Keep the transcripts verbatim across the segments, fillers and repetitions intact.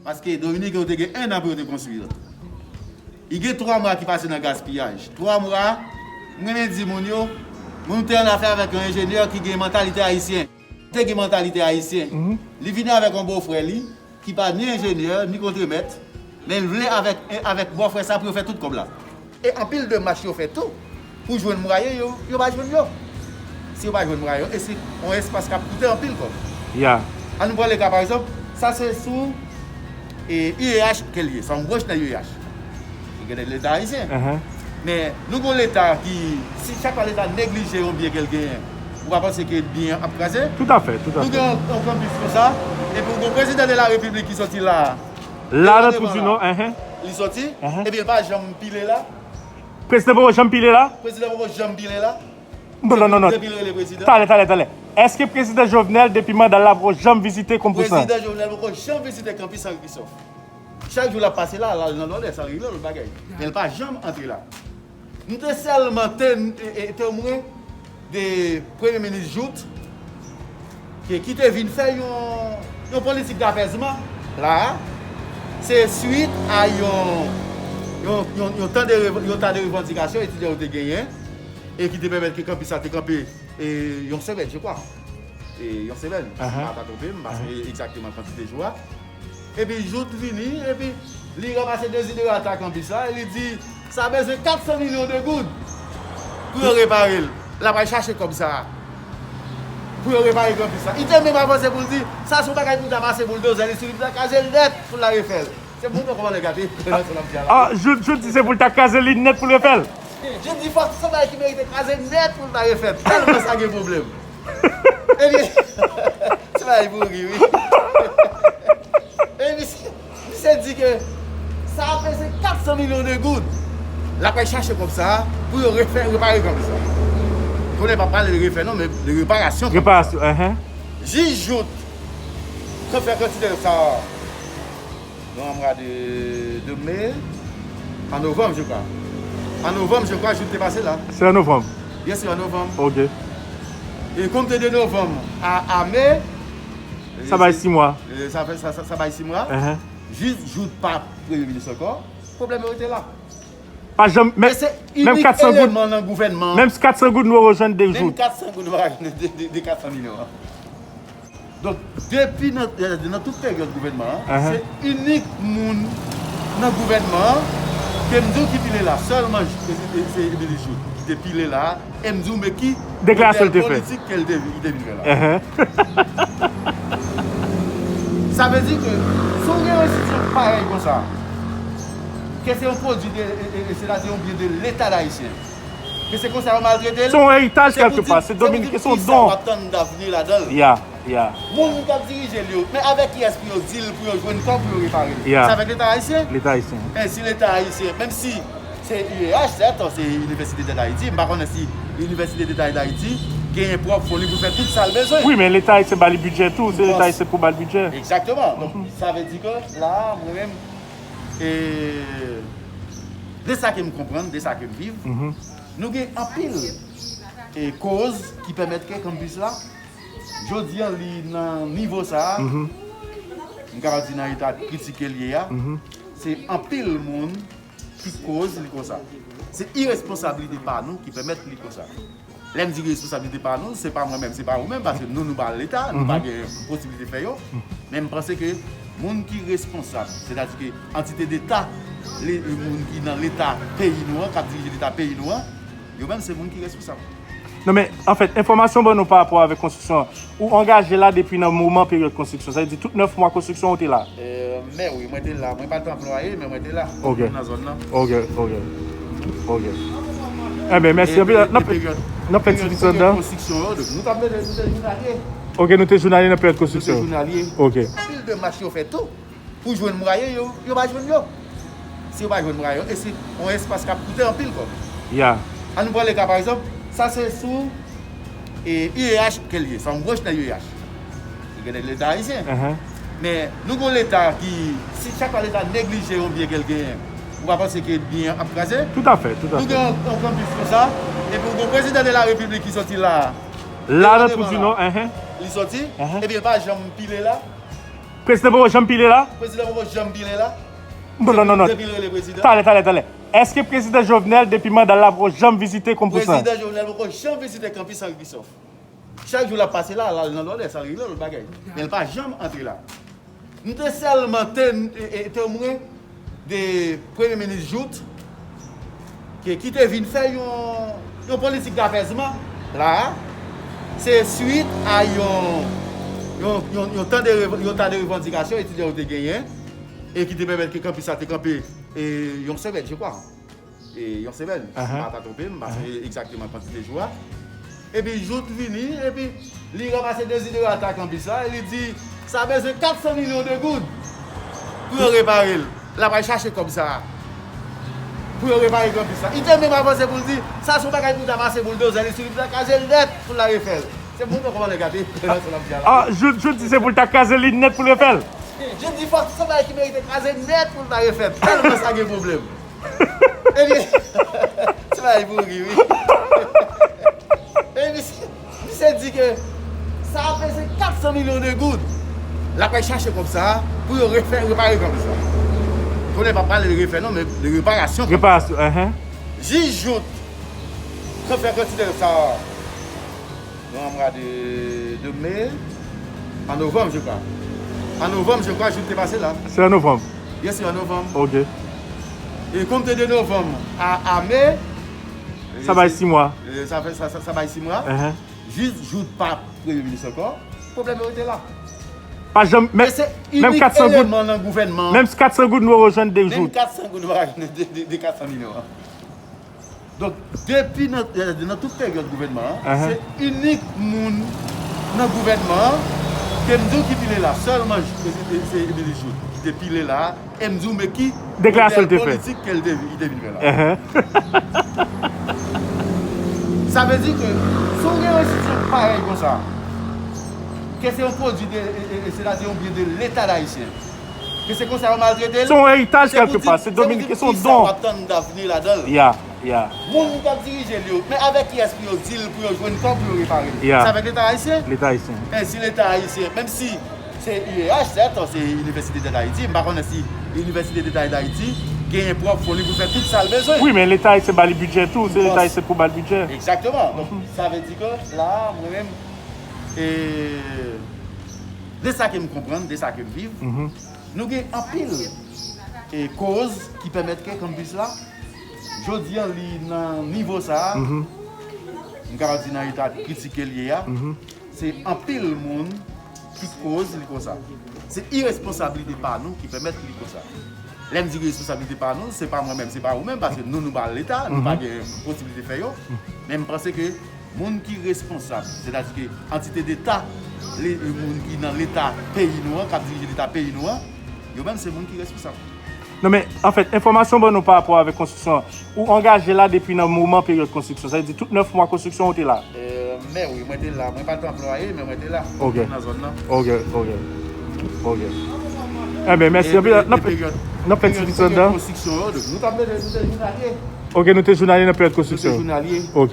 Paske Dominiken yo te gen en an pou yo te konstwi l. Li gen twa mwa ki pase nan gaspiyaj. Twa mwa, m renmen di moun yo, mwen te annafè avèk yon enjenyè ki gen mantalite ayisyen. Te gen mantalite ayisyen. Li vini avèk yon bofrè li, ki pa ni enjenyè, ni kontremèt, men l vle avèk, avèk bòfrè sa pou yo fè tout kòb la. E anpil demach yo fè tou pou jwenn mwayen yo, yo pa jwenn yo. Si yo pa jwenn mwayen yo, e se yon espas k ap koute anpil kòb. Ya. An nou pran le ka, pa egzanp, sa se sou e, U E H ke l ye, sa yon branch nan U E H. Ou gen Leta ayisyen. Men nou gon Leta ki, si chak fwa Leta neglije yon byen ke l genyen, ou pa panse ke byen an ap kraze? Toutafè, toutafè. Nou gen yon, yon kanpis konsa, epi ou gon prezidan de la repiblik ki soti la, la nan Trou di Nò, li soti, epi l pa janm pile la. Prezidan poko janm pile la? Prezidan poko janm pile la. Non, non, non, non. Depi l rele prezidan. Talè, talè, talè. Èske prezidan Jovenel, depi manda l la, poko janm vizite Konpousan? Prezidan Jovenel poko janm vizite kanpis Henri Christophe. Chak jou l ap pase la, l al nan Nòdès, al regle lòt bagay. Men l pa janm antre la. M te sèlman te, e, e, temwen de premye minis Jouthe, ke, ki te vin fè yon, yon politik dapèzman la a. Se swit a yon, yon, yon, yon tan de rev-, yon ta de revandikasyon etidyan yo te genyen, e ki te pèmèt ke kanpis la te kanpe, e, yon semèn, je crois. E, yon semèn, si m pa ta twonpe m, m pa sonje egzakteman kantite jou a. Epi Jouthe vini, epi li ranmase deziderata kanpis la, e li di, sa bezwen kat san milyon de goud pou yo repare l. L ap al chache kòb sa a pou yo repare kanpis la. Li te menm avanse pou l di, sa se yon bagay pou l ta pase bouldoze li sou li, pou l ta kraze l nèt pou l ta refè l. Se pou w wè kòman nèg la te nan sa l ap di a la. Ah, Jouthe, Jouthe di se pou l ta kraze li nèt pou l refè l. Jouthe di fòk se yon bagay ki merite kraze nèt pou l ta refèt. Tèlman sa gen pwoblèm. Ebyen, se bagay pou ri, wi. Ebyen, misye, misye di ke sa ap peze kat san milyon de goud. L ap al chache kòb sa a pou yo refè, repare kanpis la. Kounye a pa pale de refè non, men de reparasyon kanpis la. Reparasyon, enhen. Jij Jouthe, k ap fè kantite sa a. Nan mwa de, de me, an novanm, je crois. An novanm, je crois, Jouthe te pase la. Se an novanm? Byen si, an novanm. Ok. E kòm te de novanm a, a me, sa bay sis mwa. E sa fè, sa, sa, sa bay sis mwa. Enhen. Jis Jouthe pa premye minis ankò, pwoblèm yo rete la. Pa janm, men, menm kat san goud, menm kat san goud nou pa jwenn de Jouthe. Menm kat san goud nou pa jwenn de, de, de kat san milyon an. Donk, depi nan, nan tout peryòd gouvènman an, se inik moun nan gouvènman an ke m di w ki pile la, sèlman se, se, se Émilie Jouthe ki te pile la, e m di w men ki modèl politik ke l te, li te vin fè la. Sa vle di ke si w gen yon enstitisyon parèy konsa, ke se yon pwodui de, e, e, e, sètadi yon byen de Leta ayisyen, ke se konsa yo maltrete l, se pou di, se pou di kisa w ap tann davni ladan l. Ya, ya. Moun k ap dirije l yo, men avèk kiyès pou yo di l, pou yo jwenn kòb, pou yo repare l? Ya. Se avèk Leta ayisyen? Leta ayisyen. E si Leta ayisyen, menm si se U E H, sèt, se Inivèsite Deta Ayiti, m pa konnen si Inivèsite Deta Ayiti genyen pwòp fon li pou fè tout sa l bezwen. Wi, men Leta ayisyen ba li bidjè tou, se Leta ayisyen pou ba l bidjè. Egzakteman. Donk, sa vle di ke la, mwen menm, e, de sa ke m konprann, de sa ke m viv, nou gen anpil, e, koz ki pèmèt ke kanpis la, jodi a, li nan nivo sa a, m kapab di nan eta kritik ke l ye a, se anpil moun ki koz li konsa. Se iresponsablite pa nou ki pèmèt li konsa. Lè m di responsablite pa nou, se pa mwen menm, se pa ou menm, paske nou, nou pa Leta, nou pa gen posiblite fè yo. Men m panse ke moun ki responsab, sètadi ke antite deta, le, moun ki nan Leta peyi nou an, k ap dirije Leta peyi nou an, yo menm se moun ki responsab. Non, men, anfèt, enfòmasyon ban nou pa rapò avèk konstriksyon an, ou angaje la depi nan moman peryòd konstriksyon, sa vle di tout nèf mwa konstriksyon ou te la? E, men wi, mwen te la. Mwen pa t anplwaye, men mwen te la. Ok. Nan zòn nan. Ok, ok. Ok. Enben, mèsi anpil. N ap, n ap fè ti vizit anndan. Konstriksyon yo, nou t ap mete, nou te jounalye. Ok, nou te jounalye nan peryòd konstriksyon. Nou te jounalye. Ok. Anpil demach yo fè tou pou jwenn mwayen yo, yo pa jwenn yo. Si yo pa jwenn mwayen yo, e se yon espas k ap koute anpil kòb. Ya. An nou pran le ka, pa egzanp, sa se sou, e, U E H ke l ye, se yon branch nan U E H. Li gen nèg Leta ayisyen. Men nou gon Leta ki, si chak fwa Leta neglije yon byen ke l genyen, ou pa panse ke byen an ap kraze? Toutafè, toutafè. Nou gen yon, yon kanpis konsa, epi ou gon prezidan de la repiblik ki soti la, la nan Trou di Nò, enhen, li soti, epi l pa janm pile la. Prezidan poko janm pile la? Prezidan poko janm pile la? Non, non, non, non. Depi l rele prezidan. Talè, talè, talè. Èske prezidan Jovenel, depi manda l la, poko janm vizite Kòm Pou San? Prezidan Jovenel poko janm vizite kanpis Henri Christophe. Chak jou l ap pase la, l al nan Nòdès, al regle lòt bagay. Men l pa janm antre la. M te sèlman te, e, e, temwen de Premye Minis Jouthe, ke, ki te vin fè yon, yon politik dapèzman la, se swit a yon, yon, yon, yon tan de rev-, yon ta de revandikasyon etidyan yo te genyen, e ki te pèmèt ke kanpis la te kanpe, e, yon semèn, je crois. E, yon semèn, si m pa ta twonpe m, m pa sonje egzakteman kantite jou a. Epi Jouthe vini, epi li ranmase deziderata kanpis la, e li di, sa bezwen kat san milyon de goud pou yo repare l. L ap al chache kòb sa a pou yo repare kanpis la. Li te menm avanse pou l di, sa se yon bagay pou l ta pase bouldoza li sou li, pou l ta kraze l nèt pou l ta refè l. Se pou nou konprann gade, se l ap di a la. Ah, Jouthe, Jouthe di se pou l ta kraze li nèt pou l refè l. Jouthe di fòk se yon bagay ki merite kraze nèt pou l ta refèt. Tèlman sa gen pwoblèm. Ebyen, se bagay pou ri, wi. E misye, misye di ke sa ap peze kat san milyon de goud. L ap al chache kòb sa a pou yo refè, repare kanpis la. Kounye a pa pale de refè non, men de reparasyon kanpis la. Reparasyon, enhen. Jij Jouthe, k ap fè kantite sa a. Nan mwa de, de me, an novanm, je crois. An novanm, je crois, Jouthe te pase la. Se an novanm? Byen si, an novanm. Ok. E kòm te de novanm a, a me, sa bay sis mwa. E sa fè, sa, sa, sa bay sis mwa. Enhen. Jis Jouthe pa premye minis ankò, pwoblèm yo rete la. Pa janm, menm, menm kat san goud, nan gouvènman an. Menm kat san goud nou rejwenn de Jouthe. Menm kat san goud nou pa jwenn de, de, de kat san milyon an. Donk, depi nan, nan tout peryòd gouvènman an, se inik moun nan gouvènman an ke m di w ki pile la, sèlman se, se Émilie Jouthe ki te pile la, e m di w men ki modèl politik ke l te, li te vin fè la. Sa vle di ke si w gen yon enstitisyon parèy konsa, ke se yon pwodui de, e, e, e, sètadi yon byen de Leta ayisyen, ke se konsa yo maltrete l. Se yon eritaj kèlkepa, se Dominiken, se yon don. Se pou di m kisa w ap tann davni ladan l. Ya, ya. Moun k ap dirije l yo, men avèk kiyès pou yo di l, pou yo jwenn kòb, pou yo repare l? Ya. Se avèk Leta ayisyen? Leta ayisyen. E si Leta ayisyen, menm si se U E H, sèt, se Inivèsite Dèt Ayiti, m pa konnen si Inivèsite Dèt Ayiti genyen pwòp fon li pou fè tout sa l bezwen. Wi, men Leta ayisyen ba li bidjè tou, se Leta ayisyen pou ba l bidjè. Egzakteman. Donk, sa vle di ke la, mwen menm, e, de sa ke m konprann, de sa ke m viv, nou gen anpil, e, koz ki pèmèt ke kanpis la, jodi a, li nan nivo sa a, m kapab di nan eta kritike l ye a, se anpil moun ki koz li konsa. Se iresponsablite pa nou ki pèmèt li konsa. Lè m di iresponsablite pa nou, se pa mwen menm, se pa ou menm, paske nou, nou pa Leta, nou pa gen posiblite fè yo. Men m panse ke moun ki responsab, sètadi ke antite deta, le, moun ki nan Leta peyi nou an, k ap dirije Leta peyi nou an, yo menm se moun ki responsab. Non, men, anfèt, enfòmasyon ban nou pa rapò avèk konstriksyon an, ou angaje la depi nan moman peryòd konstriksyon, sa vle di tout nèf mwa konstriksyon ou te la? E, men wi, mwen te la. Mwen pa t anplwaye, men mwen te la. Ok. Nan zòn nan. Ok, ok. Ok. Enben, mèsi anpil. N ap fè ti desann nan. Konstriksyon yo, nou t ap mete, nou te jounalye. Ok, nou te jounalye nan peryòd konstriksyon. Nou te jounalye. Ok.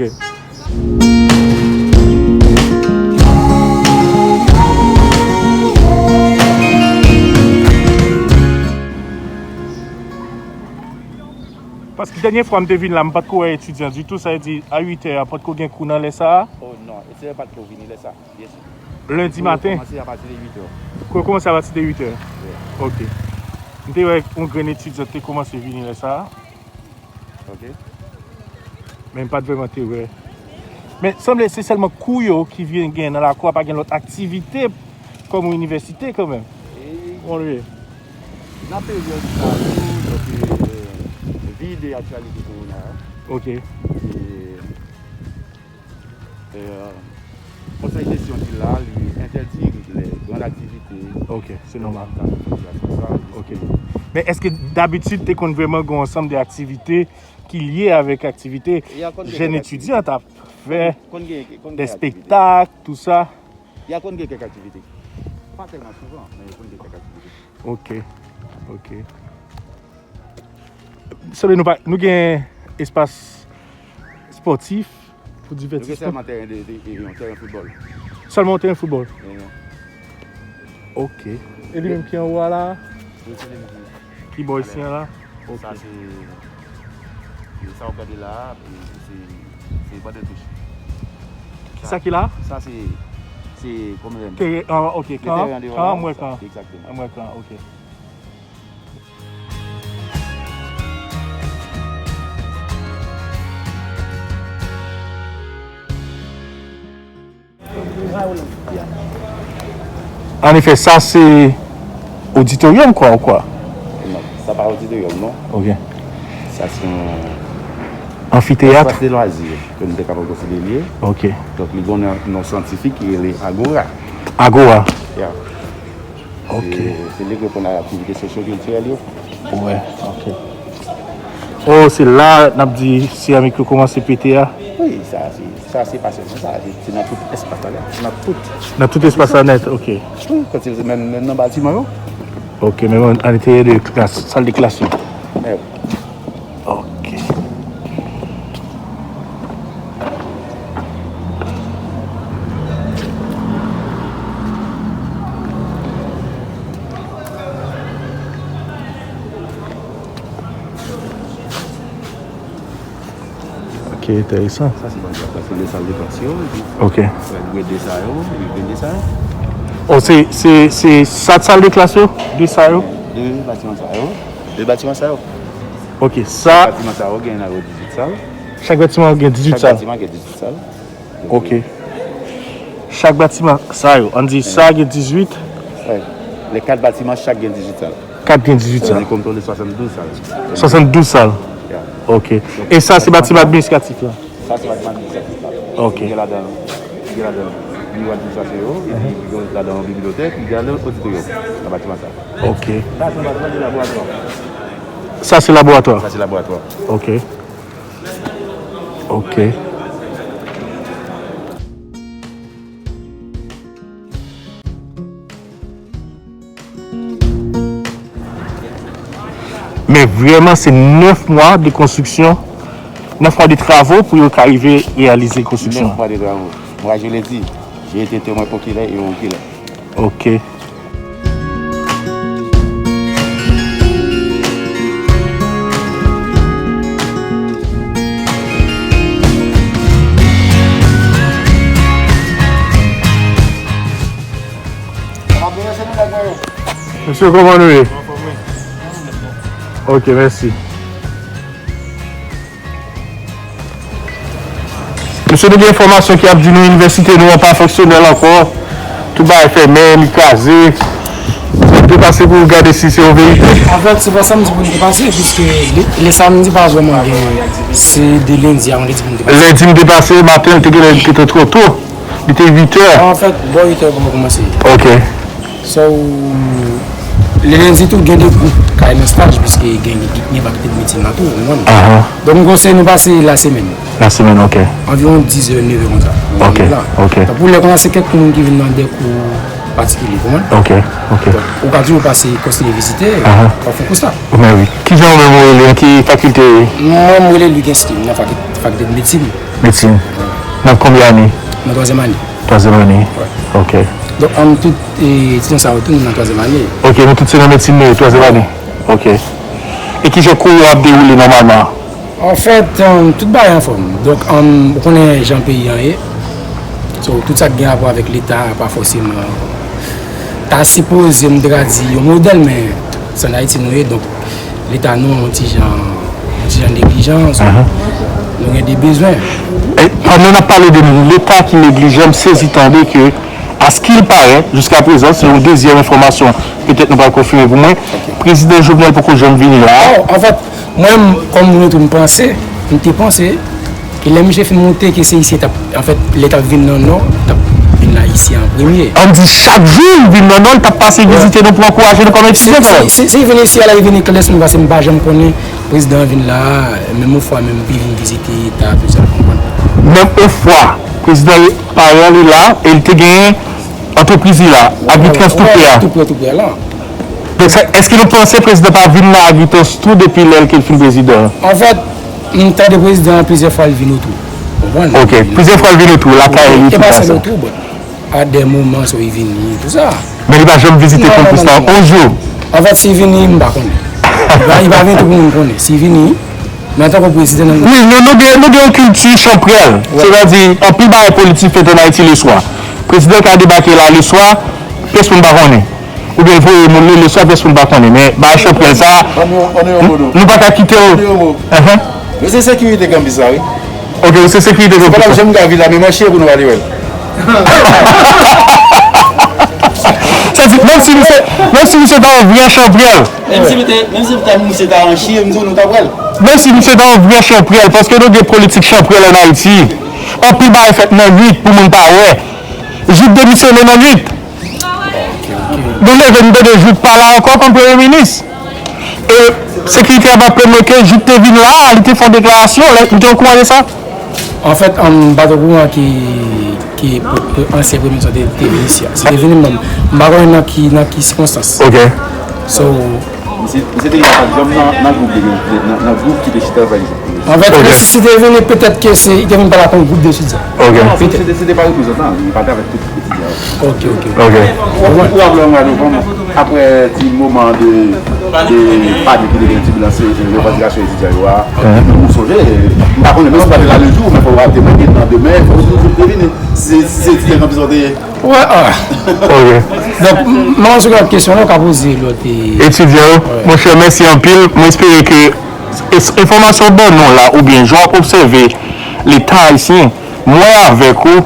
Paske dènye fwa m te vin la, m pa t ko wè etidyan ditou, sa vle di a uit è a, pa t ko gen kou nan lè sa a? Oh non, etidyan pa t ko vini lè sa, byen si. Lendi maten? Kou yo kòmanse apati de uit è. Kou yo kòmanse apati de uit è? Wi. Ok. M te wè yon grenn etidyan te kòmanse vini lè sa a. Ok. Men m pa t vrèman te wè. Men sanble se sèlman kou yo ki vin gen nan lakou a, pa gen lòt aktivite kòm yon inivèsite kanmenm. E, nan peryòd sa tou, donk, e, vi de aktyalite kowona a. Ok. E, e, konsèy jesyon ki la, li entèdi lè grann aktivite. Ok, se nòmal. Ok. Men èske dabitid te konn vrèman gen yon ansanm de aktivite ki lye avèk aktivite jèn etidyan t ap fè, de spektak, tou sa? Ya konn gen kèk aktivite. Pa tèlman souvan, men yo konn gen kèk aktivite. Ok, ok. Sanble nou pa, nou gen espas espòtif pou divètisman? Nou gen sèlman tèren de, de, de, yon tèren foutbòl. Sèlman yon tèren foutbòl? Wi, wi. Ok. E li menm ki anwo a la? Wi, se li menm ki. Ki bò isi a la? Ok. Sa se, e sa w gade la a, e se, se bò de touch. Kisa ki la? Sa se, se kòman? Teren, ah, ok, kan an, kan an, mwen kan an. Egzakteman. Mwen kan an, ok. Anefè, sa se oditoryòm kwa, ou kwa? Non, sa pa oditoryòm, non. Ok. Sa se yon anfiteyat? Espas de lwazi ke nou te kapab konsidere li ye. Ok. Donk, li gen yon non syantifik ki rele Agora. Agora? Ya. Ok. Se, se li k reponn a aktivite sosyokiltirèl yo. Wi, ok. Oh, se la n ap di seramik yo kòmanse pete a? Wi, sa se, sa se pa sèlman sa, se, se nan tout espas la, se nan tout. Nan tout espas la nèt, ok. Wi, kote, menm, menm nan batiman yo. Ok, menm an, an enteryè de klas, sal de klas yo. Wi. Ok. Ok, enteresan. Sa se yon plas nan de sal de klas yo, epi, ok, pral gade sa yo, epi gade sa yo. Oh, se, se, se sat sal de klas yo? De sa yo? De batiman sa yo. De batiman sa yo. Ok, sa. Batiman sa yo gen nan yo dizuit sal. Chak batiman gen dizuit sal. Chak batiman gen dizuit sal. Ok. Chak batiman sa yo, ann di sa gen dizuit. Wi. Le kat batiman, chak gen dizuit sal. Kat gen dizuit sal. Sa vle di kòm total swasanndouz sal. Swasanndouz sal. Ya. Ok. E sa se batiman administratif la? Sa se batiman administratif la. Ok. Gen ladan, gen ladan biwo administrasyon yo, epi gen ladan yon bibliyotèk, gen ladan oditoryòm nan batiman sa. Ok. Sa se yon batiman de laboratwa. Sa se laboratwa? Sa se laboratwa. Ok. Ok. Men vrèman, se nèf mwa de konstriksyon, nèf mwa de travo pou yo ka rive reyalize konstriksyon an. Nèf mwa de travo. Moi, je l'ai dit, j'ai été témoin oculaire et oculaire. Ok. Mesye, kòman nou ye? Ok, mèsi. Mesye, nou gen enfòmasyon ki ap di nou inivèsite nou an pa fonksyonèl ankò. Tout bagay fèmen, li kraze. Sa te pase pou w gade si se yon verite. Anfèt, se pa samdi pou n te pase, piske lè, lè samdi pa vrèman gen. Se de lendi a, lendi pou n te pase. Lendi m te pase, maten, l te genlè gentan twò to. Li te uit è. Anfèt, bò uit è pou mwen kòmanse. Ok. So, le lendi tou, gen de gwoup k al nan staj, piske gen, gen, gen fakilte de medsin la tou, ou konprann? Donk, m konseye nou pase lasemèn. Lasemèn, ok. Anviwon diz è, nèf è konsa. Ok, ok. Donk, pou lè konsa, se kèk moun ki vin nan de kou patikilye, ou konprann? Ok, ok. Donk, ou ka toujou pase konseye vizitè, w ap fè konsa. Men wi. Kijan ou menm ou rele, nan ki fakilte? Mwen, mwen rele Louis Guesquin, nan faki-, fakilte de medsin. Medsin. Nan konbyen ane? Nan twazyèm ane. Twazyèm ane. Wi. Ok. Donk, an tout, e, etidyan sa yo tou, nou nan twazyèm ane. Ok, nou tout se nan medsin nou ye, twazyèm ane. Ok. E kijan kou yo ap dewoule nòmalman? Anfèt, um, tout bagay anfòm. Donk, um, ou konnen jan peyi an ye. So, tout sa k gen rapò avèk Leta, pa fòseman. Ta sipoze, m te ka di, yon modèl, men se ann Ayiti nou ye, donk, Leta nou, yon ti jan, yon ti jan neglijan, so, nou gen de bezwen. E, pandan n ap pale de Leta ki neglijan, m sezi tande ke, à ce qu'il paraît, jiska prezan, se yon dezyèm enfòmasyon, petèt nou pral konfime pou mwen, prezidan Jovenel poko janm vini la a. Oh, anfèt, mwen, kòm mwen tou, m panse, m te panse, ke lè misye fin monte, ke se isi t ap, anfèt, lè t ap vin nan Nò, t ap vin la isi an premye. Ann di chak jou l vin nan Nò, l t ap pase vizite nou pou ankouraje nou kòm etidyan. Si, si, si, si vin isi a la, li vin klèsman, paske m pa janm konnen prezidan an vin la, menm yon fwa, menm li vin vizite eta, tou sa, konprann. Menm yon fwa, prezidan Payan li la, e li te gen antrepriz li la, Agritrans tou prè a. Tou prè, tou prè la. Donk, sa, èske nou panse prezidan pa vin nan Agritrans tou depi lè l ke l fin prezidan? Anfèt, m tande prezidan an plizyè fwa l vin otou. Konprann? Ok, plizyè fwa l vin otou, lakay li, tou sa. E pa sèl otou, bon, a de moman, so, li vini, tou sa. Men li pa janm vizite konplis la yon jou. Anfèt, si vini, m pa konnen. Li pa, li pa vin tou pou moun konnen. Si vini, men antanke prezidan nan... Wi, nou, nou gen, nou gen yon kilti chanpyèl. Sètadi, anpil bagay politik fèt ann Ayiti leswa. Prezidan ka debake la leswa, pyès moun pa konnen. Oubyen l voye moun li leswa, pyès moun pa konnen. Men bagay chanpyèl sa, nou pa ka kite l. Enhen. Mesye sekirite kanpis la, wi. Ok, se sekirite yo. Se pa l ap janm gade la, men mwen chire pou nou ale wè l. Sa di, menm si misye, menm si misye ta yon vrè chanpyèl. Menm si misye, menm si misye ta yon chire, m di w, nou t ap wè l. Menm si misye ta yon vrè chanpyèl, paske nou gen politik chanpyèl ann Ayiti. Anpil bagay fèt nan nuit pou moun pa wè. Jout demisyone nan nuit. Nou leve, nou tande Jout pa la ankò kòm premye minis. E sekirite a pa plenn mwen ke Jout te vin la, li te fè yon deklarasyon, li te okouran de sa? Anfèt, m pa t okouran ke, ke ansyen premye minis te, te vin isi a. Si te vini, m, m pa konnen nan ki, nan ki sikonstans. Ok. So, Misye, misye te gen pa t janm nan, nan gwoup de, nan, nan gwoup ki te chita fè. Anfèt, si te vini, petèt ke se, li te vin pale ak yon gwoup de etidyan. Ok. Non, se, se te, se te pa reprezantan, li pa t avèk tout etidyan yo. Ok, ok. Ok. Ou, ou raple w, mwa novanm, apre ti moman de, de panik ki te gen, tibulans, e, revandikasyon etidyan yo a, ou sonje, m pa konnen, menm si w pa te la le jou, men fò w te mande nan demen, fò w te vini. Si, si se etidyan kanpis ou te ye. Wè, ah. Ok. Donk, m, m panse ke kesyon la w ka poze lòt, e, etidyan yo, monchè, mèsi anpil. Mwen espere ke es-, enfòmasyon w ban nou la, oubyen jan w ap obsève Leta ayisyen, mwen avèk ou,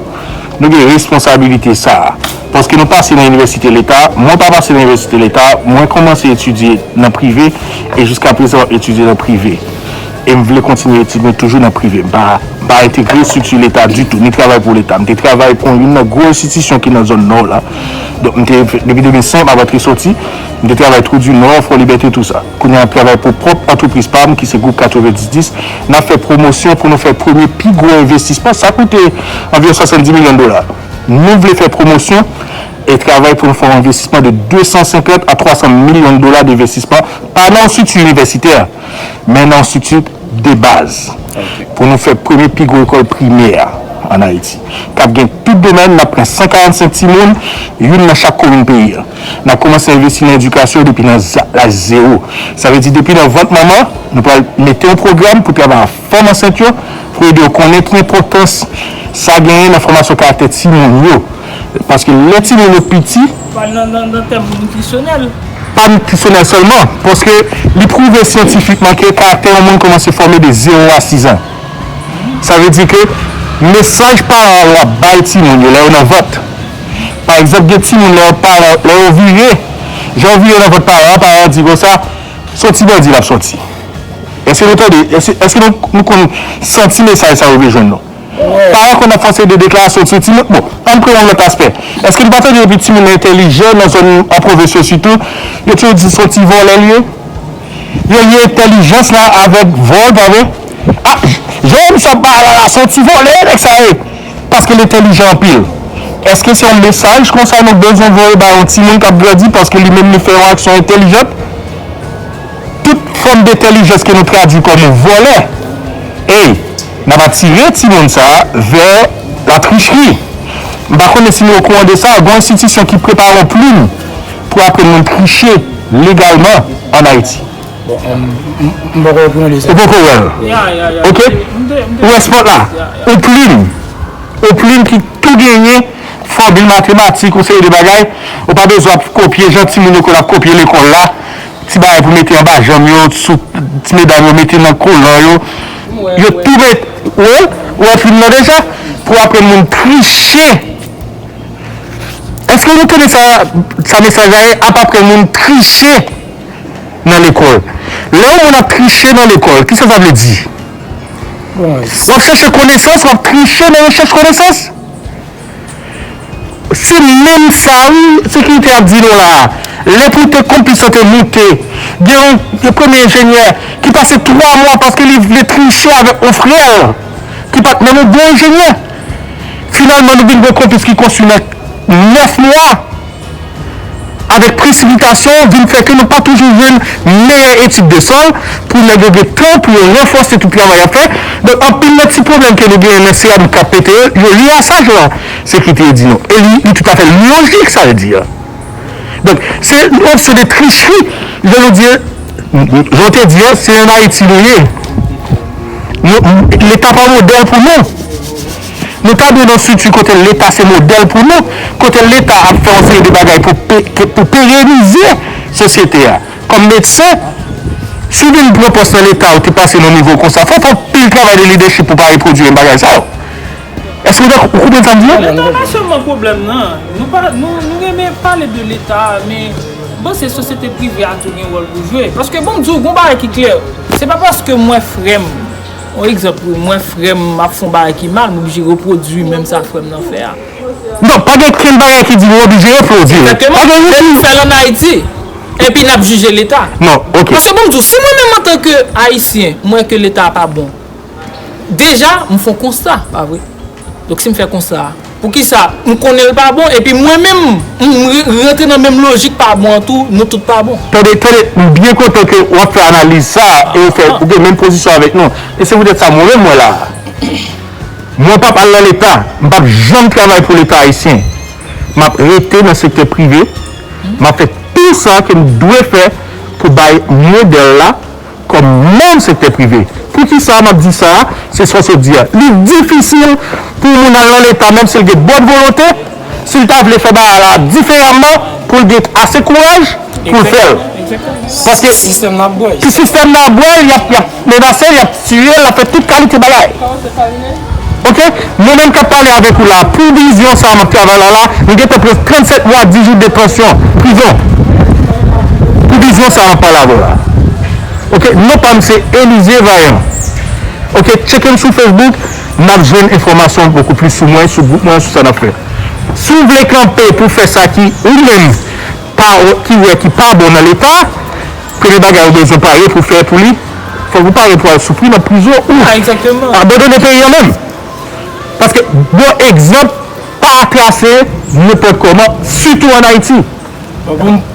nou gen responsabilite sa a. Paske nou pase nan inivèsite Leta, mwen pa pase nan inivèsite Leta, mwen kòmanse etidye nan prive, e jiska prezan m ap etidye nan prive. E m vle kontinye etid mwen toujou nan prive. M pa, m pa entegre estrikti Leta ditou, ni travay pou Leta. M te travay pou youn nan gwo enstitisyon ki nan zòn Nò la. Donk, m te, depi de mil senk, m ap antre soti. M te travay Trou di Nò, Fò Libète, tou sa. Kounye a, m ap travay pou pwòp antrepriz pa m, ki se Gwoup katrevenndis dis. N ap fè pwomosyon pou nou fè premye pi gwo envestisman. Sa koute anviwon swasanndis milyon dola. Nou vle fè pwomosyon e travay pou nou fè yon envestisman de de san senkant a twa san milyon dola denvestisman, pa nan yon estrikti inivèsitè, men nan yon estrikti de baz. Ok. Pou nou fè premye pi gwo lekòl primè ann Ayiti, k ap gen tout domèn, n ap pran san karannsenk timoun, youn nan chak komin peyi a. N ap kòmanse envesti nan edikasyon depi nan za-, laj zewo. Sa vle di, depi nan vant manman, nou pral mete yon pwogram pou travay ak fanm ansent yo, pou ede yo konnen ki enpòtans sa genyen nan fòmasyon karaktè timoun yo. Paske lè timoun yo piti, pa nan, nan, nan tèm nitrisyonèl. Pa nitrisyonèl sèlman, paske li pwouve syantifikman ke karaktè yon moun kòmanse fòme de zewo a sis an. Sa vle di ke mesaj paran yo ap bay timoun yo lè yo nan vant. Pa egzanp, gen timoun lè yo paran, lè yo vire, jan yo vire nan vant paran an, paran an di konsa, se yon ti bandi l ap sòti. Èske nou tande? Èske, èske nou, nou konn santi mesaj sa yo rive jwenn nou? Paran konn ap fè yon seri de deklarasyon sou timoun. Bon, ann pran yon lòt aspè. Èske nou pa tande depi timoun nan entèlijan nan zòn, an pwovens yo sitou, yo toujou di se yon ti vòlè li ye? Yo lye entèlijans la avèk vòl, pa vre? Ah, jan misye ap pale la, se yon ti vòlè nèg sa ye. Paske l entèlijan anpil. Èske se yon mesaj konsa nou bezwen voye bay yon timoun k ap grandi paske li menm li fè yon aksyon entèlijant? Tout fòm de entèlijans ke nou tradui kòm yon vòlè, ey, n ap atire timoun sa a vè latrichri. M pa konnen si nou okouran de sa, gen yon enstitisyon ki prepare yon plim pou aprann moun triche legalman ann Ayiti. Bon, m, m, m poko okouran de sa. Ou poko wè l? Ya, ya, ya. Ok? M te, m te... Ou wè spòt la? Ya, ya. Yon plim. Yon plim ki tou genyen fòmil matematik, yon seri de bagay. Ou pa bezwen ap kopye jan timoun yo konn ap kopye lekòl la. Ti bagay pou mete anba janm yo, sou ti medam yo, mete nan kolan yo. Yo tou met, ou wè, ou wè plim nan deja, pou aprann moun triche. Èske nou tande sa, sa mesaj la ye? Ap aprann moun triche nan lekòl. Lè yon moun ap triche nan lekòl, kisa sa vle di? W ap chèche konesans, w ap triche nan rechèch konesans. Se menm sa, wi, sekirite ap di nou la a. Lè pou te konplis lan te moute, gen yon, yon premye enjenyè ki pase twa mwa paske li vle triche avèk yon frè l ki pa t menm yon bon enjenyè. Finalman, nou vin gen yon konplis ki konstwi nan nèf mwa. Avèk presipitasyon, vin fè ke nou pa toujou jwenn meyè etid de sòl pou nèg yo gen tan pou yo ranfòse tout travay y ap fè. Donk, anpil nan ti pwoblèm ke nou genyen nan seramik k ap pete yo, yo lye a sa, jan sekirite di nou. E li, li toutafè lojik, sa l di a. Donk, se yon opsyon de tricherie. Jan nou di, jan w te di a, se ann Ayiti nou ye. Nou, Leta pa modèl pou nou. Nou ta dwe nan yon estrikti kote Leta se modèl pou nou, kote Leta ap fè yon seri de bagay pou pe- pou perenize sosyete a. Kòm medsen, si w vin pran pòs nan Leta, ou te pase nan nivo konsa, fò w fè anpil travay de lidèchip pou w pa repwodui menm bagay sa yo. Èske w konprann sa m di a? Leta pa sèlman pwoblèm nan. Nou pa nou nou renmen pale de Leta, men bon, se sosyete prive a tou gen wòl pou jwe. Paske bon, m di w, gon bagay ki klè. Se pa paske mwen frè m, yon egzanp wi, mwen frè m ap fè yon bagay ki mal, m oblije repwodui menm sa frè m nan fè a. Non, pa gen kenn bagay ki di nou oblije repwodui. Egzakteman. Pa gen Se nou fè l ann Ayiti. Epi n ap jije Leta. Non, ok. Paske bon, m di w, si mwen menm antanke Ayisyen, m wè ke Leta a pa bon, deja, m fè yon konsta, pa vre? Donk si m fè konsta a, poukisa m konnen l pa bon, epi mwen menm, m m re- rantre nan menm lojik pa bon an tou, nou tout pa bon. Tande, tande, m byen kontan ke w ap fè analiz sa a e w fè, ou gen menm pozisyon avèk nou. E se poutèt sa mwen menm mwen la. Mwen p ap al nan Leta, m p ap janm travay pou Leta ayisyen. M ap rete nan sektè prive, m ap fè tou sa ke m dwe fè pou bay modèl la kòm manm sektè prive. Poukisa m ap di sa a? Se sa w sot di a. Li difisil pou yon moun al nan Leta, menm si l gen bòn volonte, si l ta vle fè bagay la diferaman, pou l gen ase kouraj pou l fè l. Paske sistèm nan ap bwè l, y ap, y ap menase l, y ap tiye l, y ap fè tout kalite bagay. Ok? Mwen menm k ap pale avèk ou la, pou vizyon sa a m ap travay la la, m gentan pran trannsèt mwa, dis jou detansyon, prizon. Pou vizyon sa a m ap pale avè w la. Ok? Non pa m se Elysée Vaillant. Ok? Tcheke m sou Facebook, n ap jwenn enfòmasyon bokou plis sou mwen, sou gwoup mwen, sou sa n ap fè. Si w vle kanpe pou fè sa ki ou menm pa ki wè ki pa bon nan Leta, premye bagay ou bezwen pare pou fè pou li, fòk ou pare pou al soufri nan prizon ou abandone peyi an menm. Paske bon egzanp pa trase nenpòt kòman, sitou ann Ayiti.